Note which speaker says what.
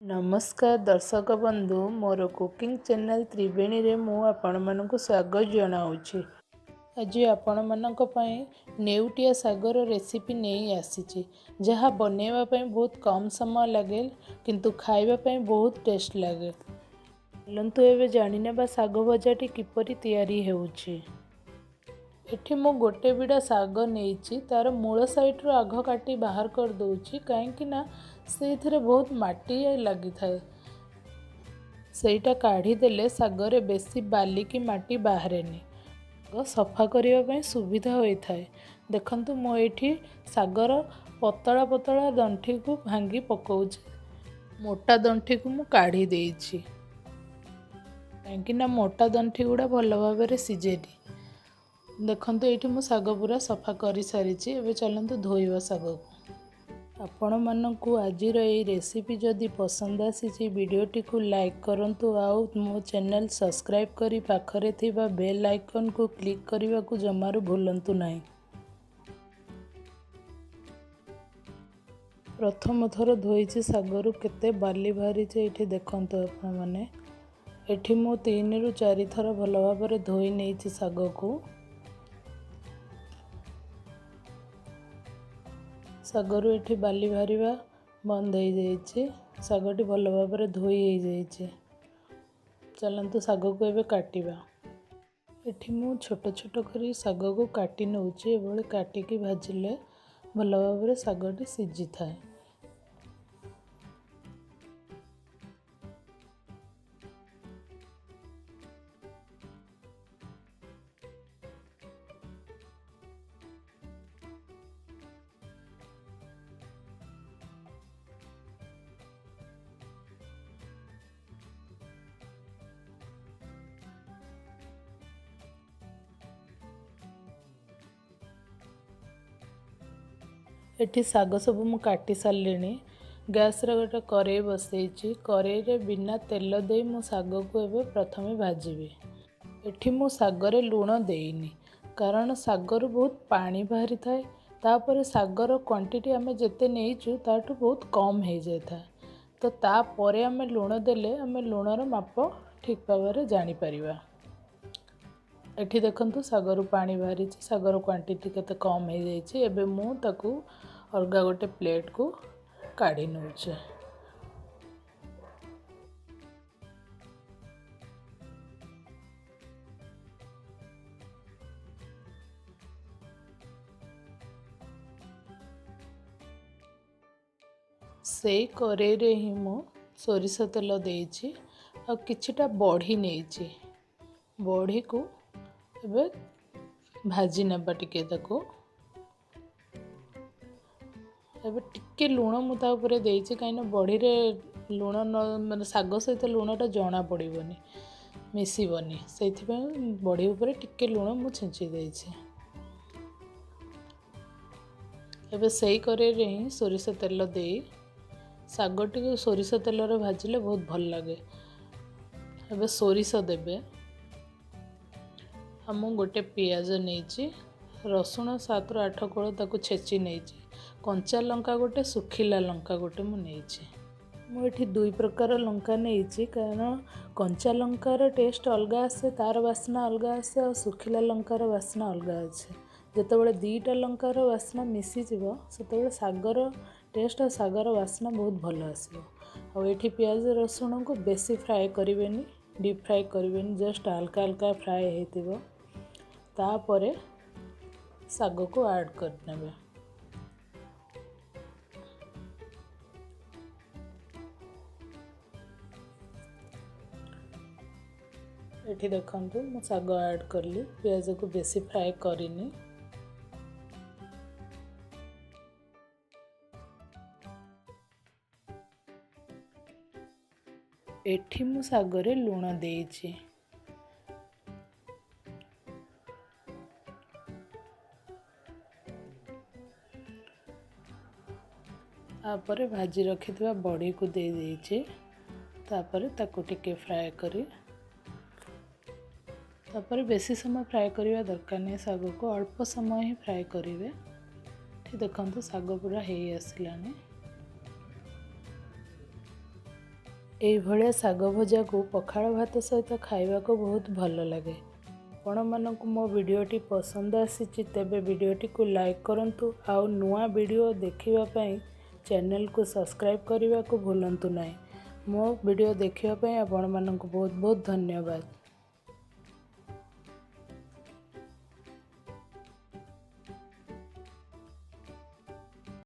Speaker 1: ନମସ୍କାର ଦର୍ଶକ ବନ୍ଧୁ, ମୋର କୁକିଂ ଚ୍ୟାନେଲ୍ ତ୍ରିବେଣୀରେ ମୁଁ ଆପଣମାନଙ୍କୁ ସ୍ୱାଗତ ଜଣାଉଛି। ଆଜି ଆପଣମାନଙ୍କ ପାଇଁ ନେଉଟିଆ ଶାଗର ରେସିପି ନେଇ ଆସିଛି, ଯାହା ବନେଇବା ପାଇଁ ବହୁତ କମ୍ ସମୟ ଲାଗେ କିନ୍ତୁ ଖାଇବା ପାଇଁ ବହୁତ ଟେଷ୍ଟ ଲାଗେ। ଚାଲନ୍ତୁ ଏବେ ଜାଣିନେବା ଶାଗ ଭଜାଟି କିପରି ତିଆରି ହେଉଛି। ଏଠି ମୁଁ ଗୋଟେ ବିଡ଼ା ଶାଗ ନେଇଛି, ତା'ର ମୂଳ ସାଇଡ଼ରୁ ଆଗ କାଟି ବାହାର କରିଦେଉଛି, କାହିଁକି ନା ସେଇଥିରେ ବହୁତ ମାଟି ଲାଗିଥାଏ। ସେଇଟା କାଢ଼ିଦେଲେ ଶାଗରେ ବେଶୀ ବାଲି କି ମାଟି ବାହାରେନି, ଶାଗ ସଫା କରିବା ପାଇଁ ସୁବିଧା ହୋଇଥାଏ। ଦେଖନ୍ତୁ, ମୁଁ ଏଇଠି ଶାଗର ପତଳା ପତଳା ଦଣ୍ଠିକୁ ଭାଙ୍ଗି ପକାଉଛି, ମୋଟା ଦଣ୍ଠିକୁ ମୁଁ କାଢ଼ି ଦେଇଛି, କାହିଁକିନା ମୋଟା ଦଣ୍ଠି ଗୁଡ଼ା ଭଲ ଭାବରେ ସିଝେନି। ଦେଖନ୍ତୁ, ଏଇଠି ମୁଁ ଶାଗ ପୁରା ସଫା କରିସାରିଛି। ଏବେ ଚାଲନ୍ତୁ ଧୋଇବା ଶାଗକୁ। ଆପଣମାନଙ୍କୁ ଆଜିର ଏଇ ରେସିପି ଯଦି ପସନ୍ଦ ଆସିଛି, ଭିଡ଼ିଓଟିକୁ ଲାଇକ୍ କରନ୍ତୁ ଆଉ ମୋ ଚ୍ୟାନେଲ୍ ସବସ୍କ୍ରାଇବ୍ କରି ପାଖରେ ଥିବା ବେଲ୍ ଆଇକନ୍କୁ କ୍ଲିକ୍ କରିବାକୁ ଜମାରୁ ଭୁଲନ୍ତୁ ନାହିଁ। ପ୍ରଥମ ଥର ଧୋଇଛି, ଶାଗରୁ କେତେ ବାଲି ବାହାରିଛି ଏଇଠି ଦେଖନ୍ତୁ ଆପଣମାନେ। ଏଠି ମୁଁ 3ରୁ 4 ଥର ଭଲ ଭାବରେ ଧୋଇ ନେଇଛି ଶାଗକୁ। ଶାଗରୁ ଏଠି ବାଲି ବାହାରିବା ବନ୍ଦ ହେଇଯାଇଛି, ଶାଗଟି ଭଲ ଭାବରେ ଧୋଇ ହେଇଯାଇଛି। ଚାଲନ୍ତୁ ଶାଗକୁ ଏବେ କାଟିବା। ଏଠି ମୁଁ ଛୋଟ ଛୋଟ କରି ଶାଗକୁ କାଟି ନେଉଛି। ଏଭଳି କାଟିକି ଭାଜିଲେ ଭଲ ଭାବରେ ଶାଗଟି ସିଝିଥାଏ। ଏଠି ଶାଗ ସବୁ ମୁଁ କାଟି ସାରିଲିଣି। ଗ୍ୟାସ୍ରେ ଗୋଟେ କରେଇ ବସେଇଛି। କରେଇରେ ବିନା ତେଲ ଦେଇ ମୁଁ ଶାଗକୁ ଏବେ ପ୍ରଥମେ ଭାଜିବି। ଏଠି ମୁଁ ଶାଗରେ ଲୁଣ ଦେଇନି, କାରଣ ଶାଗରୁ ବହୁତ ପାଣି ବାହାରିଥାଏ। ତାପରେ ଶାଗର କ୍ୱାଣ୍ଟିଟି ଆମେ ଯେତେ ନେଇଛୁ ତାଠୁ ବହୁତ କମ୍ ହେଇଯାଇଥାଏ। ତ ତାପରେ ଆମେ ଲୁଣ ଦେଲେ ଆମେ ଲୁଣର ମାପ ଠିକ୍ ଭାବରେ ଜାଣିପାରିବା। ଏଠି ଦେଖନ୍ତୁ, ଶାଗରୁ ପାଣି ବାହାରିଛି, ଶାଗର କ୍ୱାଣ୍ଟିଟି କେତେ କମ୍ ହେଇଯାଇଛି। ଏବେ ମୁଁ ତାକୁ ଅଲଗା ଗୋଟେ ପ୍ଲେଟ୍କୁ କାଢ଼ି ନେଉଛି। ସେଇ କରେଇରେ ହିଁ ମୁଁ ସୋରିଷ ତେଲ ଦେଇଛି ଆଉ କିଛିଟା ବଢ଼ି ନେଇଛି। ବଢ଼ିକୁ ଏବେ ଭାଜି ନେବା ଟିକେ ତାକୁ। ଏବେ ଟିକେ ଲୁଣ ମୁଁ ତା ଉପରେ ଦେଇଛି, କାହିଁକିନା ବଢ଼ିରେ ଲୁଣ ନ ମାନେ ଶାଗ ସହିତ ଲୁଣଟା ଜଣା ପଡ଼ିବନି, ମିଶିବନି, ସେଇଥିପାଇଁ ବଢ଼ି ଉପରେ ଟିକେ ଲୁଣ ମୁଁ ଛିଞ୍ଚି ଦେଇଛି। ଏବେ ସେଇ କରେଇରେ ହିଁ ସୋରିଷ ତେଲ ଦେଇ ଶାଗଟିକୁ ସୋରିଷ ତେଲରେ ଭାଜିଲେ ବହୁତ ଭଲ ଲାଗେ। ଏବେ ସୋରିଷ ଦେବେ ଆଉ ମୁଁ ଗୋଟେ ପିଆଜ ନେଇଛି, ରସୁଣ 7ରୁ 8 କୋଳ ତାକୁ ଛେଚି ନେଇଛି, କଞ୍ଚା ଲଙ୍କା ଗୋଟେ, ଶୁଖିଲା ଲଙ୍କା ଗୋଟେ ମୁଁ ନେଇଛି। ମୁଁ ଏଠି 2 ପ୍ରକାର ଲଙ୍କା ନେଇଛି, କାରଣ କଞ୍ଚା ଲଙ୍କାର ଟେଷ୍ଟ ଅଲଗା ଆସେ, ତା'ର ବାସ୍ନା ଅଲଗା ଆସେ, ଆଉ ଶୁଖିଲା ଲଙ୍କାର ବାସ୍ନା ଅଲଗା ଅଛି। ଯେତେବେଳେ 2ଟା ଲଙ୍କାର ବାସ୍ନା ମିଶିଯିବ, ସେତେବେଳେ ଶାଗର ଟେଷ୍ଟ ଆଉ ଶାଗର ବାସ୍ନା ବହୁତ ଭଲ ଆସିବ। ଆଉ ଏଠି ପିଆଜ ରସୁଣକୁ ବେଶୀ ଫ୍ରାଏ କରିବେନି, ଡିପ୍ ଫ୍ରାଏ କରିବେନି, ଜଷ୍ଟ ହାଲକା ହାଲକା ଫ୍ରାଏ ହେଇଥିବ। ତାପରେ ଶାଗକୁ ଆଡ଼୍ କରିନେବେ। ଏଠି ଦେଖନ୍ତୁ, ମୁଁ ଶାଗ ଆଡ଼୍ କଲି, ପିଆଜକୁ ବେଶୀ ଫ୍ରାଏ କରିନି। ଏଠି ମୁଁ ଶାଗରେ ଲୁଣ ଦେଇଛି। ତାପରେ ଭାଜି ରଖିଥିବା ବଢ଼ିକୁ ଦେଇ ଦେଇଛି। ତାପରେ ତାକୁ ଟିକେ ଫ୍ରାଏ କରି, ତାପରେ ବେଶୀ ସମୟ ଫ୍ରାଏ କରିବା ଦରକାର ନାହିଁ ଶାଗକୁ, ଅଳ୍ପ ସମୟ ହିଁ ଫ୍ରାଏ କରିବେ। ଏଠି ଦେଖନ୍ତୁ, ଶାଗ ପୁରା ହେଇ ଆସିଲାଣି। ଏଇଭଳିଆ ଶାଗ ଭଜାକୁ ପଖାଳ ଭାତ ସହିତ ଖାଇବାକୁ ବହୁତ ଭଲ ଲାଗେ। ଆପଣମାନଙ୍କୁ ମୋ ଭିଡ଼ିଓଟି ପସନ୍ଦ ଆସିଛି ତେବେ ଭିଡ଼ିଓଟିକୁ ଲାଇକ୍ କରନ୍ତୁ ଆଉ ନୂଆ ଭିଡ଼ିଓ ଦେଖିବା ପାଇଁ ଚ୍ୟାନେଲକୁ ସବସ୍କ୍ରାଇବ୍ କରିବାକୁ ଭୁଲନ୍ତୁ ନାହିଁ। ମୋ ଭିଡ଼ିଓ ଦେଖିବା ପାଇଁ ଆପଣମାନଙ୍କୁ ବହୁତ ବହୁତ ଧନ୍ୟବାଦ।